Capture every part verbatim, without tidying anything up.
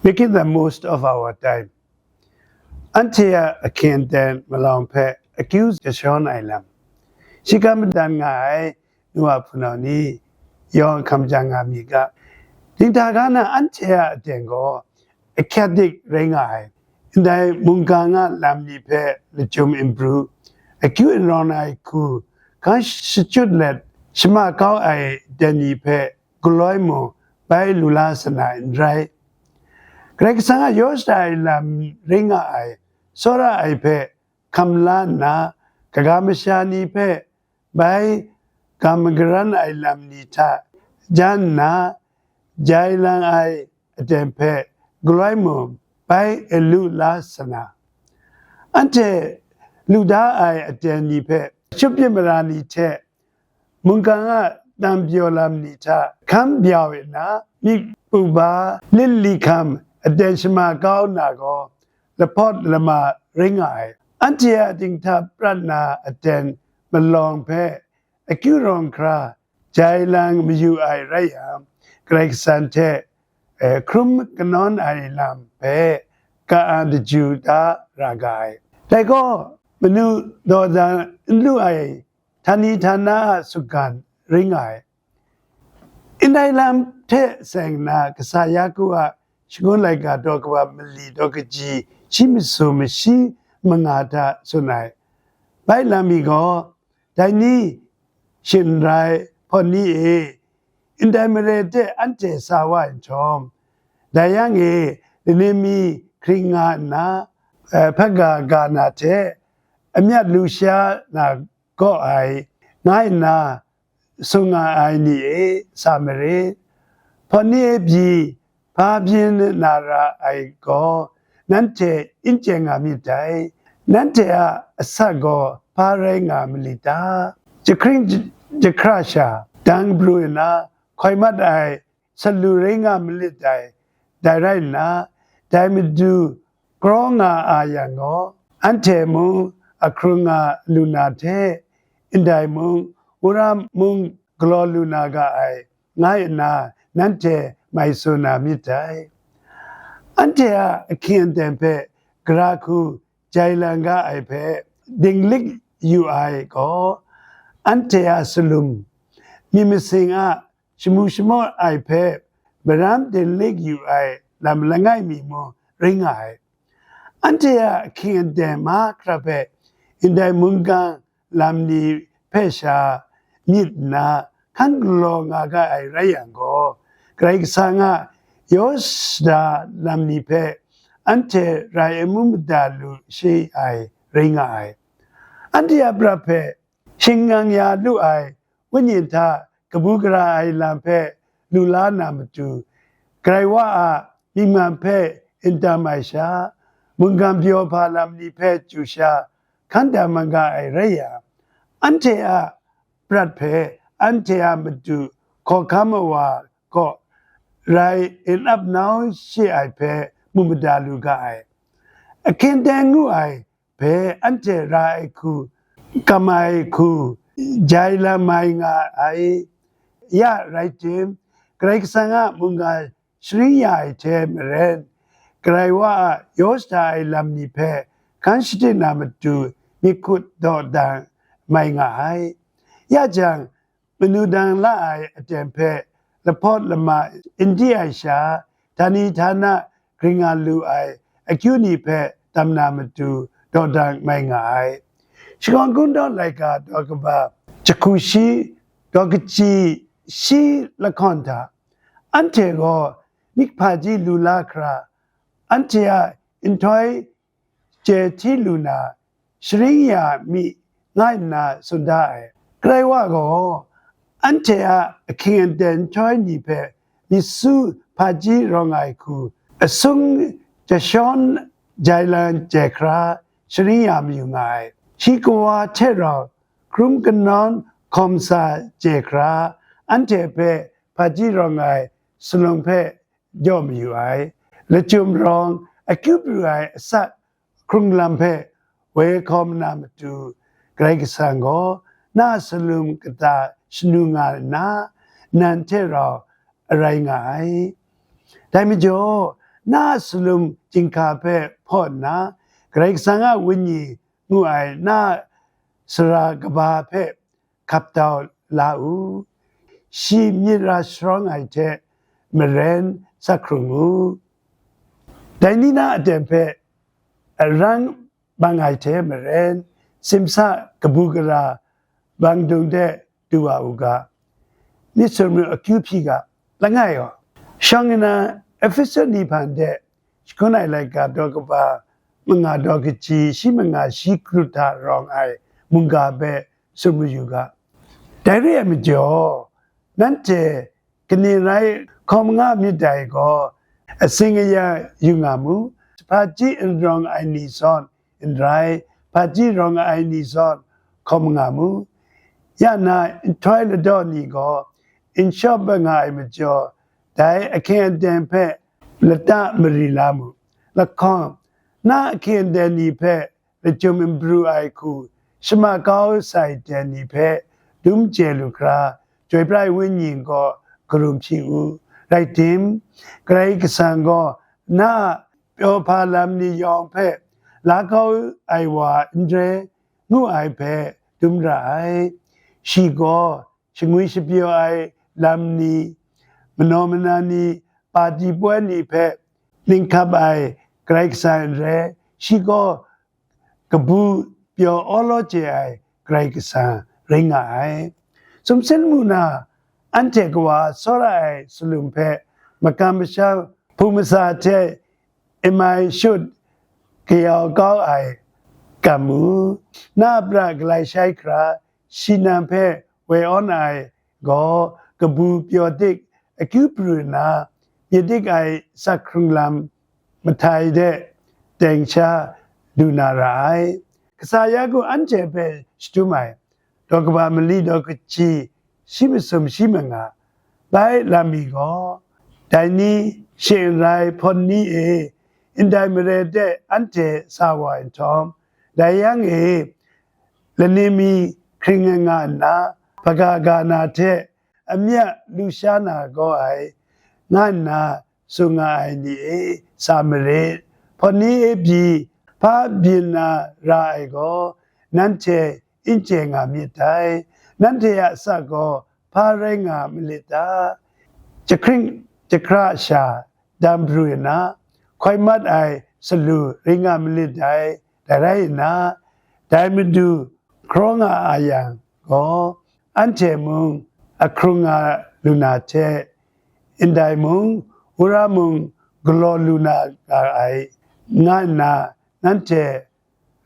Making the most of our time. Anhte a ahkying aten malawng hpe akyu jashawn ai lam. Shingkang madan nga ai nu a hpunau ni, yawng hkam jang nga mi ga. Dinghta ga na anhte a aten gaw ahkyat dik rai nga ai. Ndai mungga nga lam ni hpe lachyum n pru, akyu n rawn ai hku hkan shachyut let, shama kau ai aten ni hpe galoi mung bai lu la sa na n rai. Karai Kasang a yaw shada ai lam rai nga ai, tsawra ai hpe hkam la nna, kaga masha ni hpe bai ga magaran ai lam ni hta jan nna, jai lang ai aten hpe galoi mung bai e lu la sa na. Anhte lu da ai aten ni hpe shupyit mara ni hte mungga nga dang pyaw lam ni hta hkam byau nna, myit pu ba lit li hkam aten shama kau na gaw, lahpawt lama rai nga ai. Anhte a dinghta prat na aten malawng hpe akyu rawng hkra jai lang mayu ai rai yang, Karai Kasang hte, eh, hkrum kanawn ai lam hpe ka-ang daju da ra ga ai. Dai gaw, manu dawdan n lu ai htani htana a sutgan rai nga ai. Ndai lam hte seng nna, kasa Yaku a shangun laika daw kaba mali daw kaji shi masum mashi manga hta tsun ai. Bai lam mi gaw, dai ni shin rai, hpawt ni e, ndai mare de anhte sa wa nhtawm, dai yang e, laning mi hkring nga nna, eh, hpaga ga na hte amyat lu sha na gaw ai, nga nna, sung nga ai ni e, sa marit. Hpawt ni e pyi, hpa byin na ra ai gaw, nanhte n chye nga myit dai. Nanhte a asak gaw hpa rai nga ma li ta? Jahkring jahkra sha, dang pru nna hkoi mat ai salu rai nga ma lit dai. Dai rai nna, dai Madu kraw nga a yang gaw, anhte mung ahkrung nga lu na hte, ndai mung, wora mung galaw lu na ga ai, nga nna nanhte mai tsun na myit dai. Anhte a ahkying aten hpe gara hku jai lang ga ai hpe dinglik yu ai gaw, anhte a salum, myit masin a shamu shamawt ai hpe maram dinglik yu ai lam langai mi mung rai nga ai. Anhte a ahkying aten mahkra hpe ndai mungga lam ni hpe sha myit nna hkan galaw nga ga ai rai yang gaw, Karai Kasang a yaw shada lam ni hpe anhte rai amu mada lu shi ai rai nga ai. Anhte a prat hpe shingnang ya lu ai wenyi hta kabu gara ai lam hpe lu la na matu, Karai Wa a myit man hpe n tam ai sha, mungga pyaw hpa lam ni hpe chyu sha hkan tam man ga ai rai yang, anhte a prat hpe anhte a matu hkawhkam awa kaw rai n ap nau shi ai hpe mu mada lu ga ai. Ahkying aten ngu ai hpe anhte ra ai hku, kam ai hku, jai lam mai nga ai. Ya rai tim, Karai Kasang a mungga sharin ya ai hte maren, Karai Wa a yaw shada ai lam ni hpe hkan shading na matu myit hkut dawdan mai nga ai. Ya jang, manu dang la ai aten hpe lahpawt lama n di ai sha, htani htana gring nga lu ai akyu ni hpe tam na matu dawdan mai nga ai. Shakawn Kungdawn laika daw kaba jahku shi, daw kaji shi lahkawng hta, anhte gaw myit hpaji lu la hkra, anhte a nhtoi chye hti lu na, sharin ya mi, nga nna tsun da ai. Karai Wa gaw, anhte a ahkying aten nhtoi ni hpe myit su hpaji rawng ai hku, asung jashawn jai lan chye hkra, sharin ya mayu nga ai. Shi kawa hte rau hkrum kanawn hkawm sa chye hkra, anhte hpe hpaji rawng ai salum hpe jaw mayu ai. Lachyum rawng akyu pru ai asak hkrung lam hpe woi hkawm na matu, Karai Kasang gaw na salum kata shanu nga nna, nan hte rau arai nga ai. Dai majaw, na a salum chyinghka hpe hpaw nna, Karai Kasang a Wenyi ngu ai na a sara kaba hpe hkap dau la u. Shi myit ra sharawng ai hte maren sa hkrung u. Dai ni na aten hpe arang bang ai hte maren, simsa kabu gara bang dung de du wa u ga, myit sumru akyu hpyi ga, langai gaw. Shawng nna Efesu ni hpan de shakun ai laika daw kaba manga daw kaji shi manga shi kru hta rawng ai mungga hpe sumru yu ga. Dai re ai majaw, nanhte kaning rai hkawm nga myit dai gaw, atsing aya yu nga mu, hpaji n rawng ai ni zawn n rai, hpaji rawng ai ni zawn hkawm nga mu. Ya na nhtoi ladaw ni gaw n shawp nga ai majaw, dai ahkying aten hpe lata mari la mu. Lahkawng, na ahkying aten ni hpe lachyum n pru ai hku shama kau sai ten ni hpe dum chye lu hkra, Chyoi pra ai Wenyi gaw karum hpyi u. Rai tim, Karai Kasang gaw na a pyaw hpa lam ni yawng hpe la kau ai wa n re, ngu ai hpe dum ra ai. Shi gaw shangwi shapyaw ai lam ni, manaw mana ni, pati poi ni hpe ninghkap ai Karai Kasang n rai, shi gaw kabu pyaw awlaw chye ai Karai Kasang rai nga ai. Sumsing mu na, anhte kawa tsawra ai salum hpe makam masham hpung masa hte n mai shut kayau kau ai kam mu. Na a pra galai shai hkra, shi nan hpe woi awn ai gaw, kabu pyaw dik akyu pru nna, myit dik ai sak hkrung lam mahtai de teng sha du na ra ai. Kasa ya gaw anhte hpe shadum ai, daw kaba mali daw kaji shi masum shi manga bai lam mi gaw, dai ni she n rai hpawn ni e, ndai mare de anhte sa wa ai nhtawm, dai yang e, laning mi hkring nga nna, hpaga ga na hte amya lu sha na gaw ai, nga nna tsun nga ai ni e, sa marit. Hpawn ni e pyi hpa byin na ra ai gaw, nanhte n chye nga myit dai. Nanhte a asak gaw hpa rai nga malit ta? Jahkring jahkra sha dam pru nna, hkoi mat ai salu rai nga malit dai. Dai rai nna, dai Madu hkraw nga a yang gaw, anhte mung ahkrung nga lu na hte, ndai mung, wora mung galaw lu na ga ai, nga nna nanhte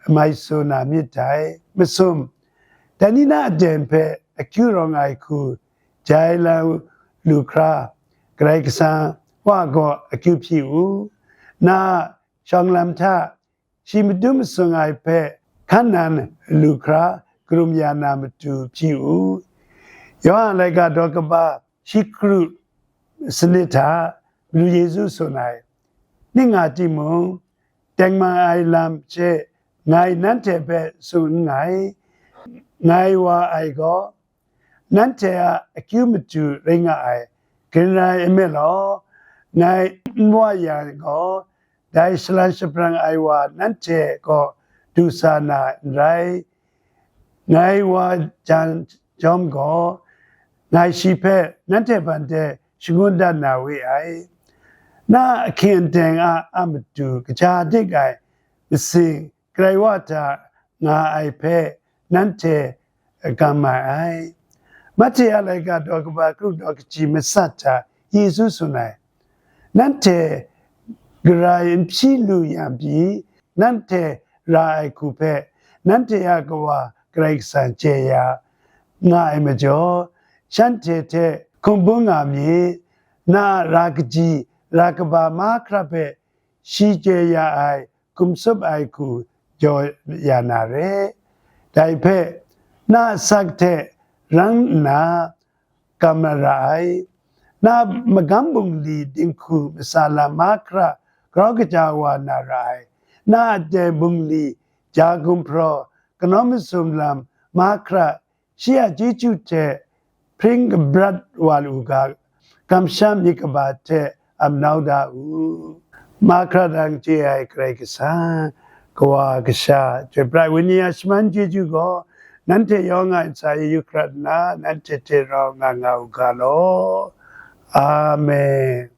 mai tsun na myit dai. Masum, dai ni na aten hpe akyu rawng ai hku jai la lu hkra, Karai Kasang Wa gaw akyu hpyi u. Na a shawng lam hta shi madum masung ai hpe hkan nan lu hkra, karum ya na matu hpyi u. Yawhan laika daw kaba shi kru sanit hta, Madu Yesu tsun ai, ning nga timung, tengman ai lam hte ngai nanhte hpe tsun nngai. Ngai wa ai gaw, nanhte a akyu matu rai nga ai, kaning rai nme law, ngai n wa yang gaw, dai shalan shaprang ai wa nanhte gaw du sa na n rai. Ngai wa jan jawm gaw, ngai shi hpe nanhte hpang de shangun dat na we ai. Na a ahkying aten a a matu kaja dik ai masing Karai Wa hta nga ai hpe nanhte gam mai ai. Mahte a laika daw kaba kru daw kaji matsat hta Yesu tsun ai, nanhte garai n hpyi lu yang pyi, nanhte ra ai hku hpe nanhte a Kawa Karai Kasang chye ya nga ai majaw, shanhte hte hkum bung nga myit. Na a ra kaji, ra kaba mahkra hpe shi chye ya ai, hkum tsup ai hku jaw ya na re. Dai hpe, na a asak hte rang nna gam na ra ai. Na a magam bungli dinghku masa lam mahkra grau kaja wa na ra ai. Na a aten bungli ja gumhpraw kanawn masum lam mahkra shi a chyeju hte hpring kabrat wa lu ga, kamsham myit kaba hte ap nau da u. Mahkra dang chye ai Karai Kasang, Kawa Kasha, Chyoi Pra ai Wenyi a shaman chyeju gaw, nanhte yawng a ntsa e yu hkrat nna, nanhte hte rau nga nga u ga law. Amen.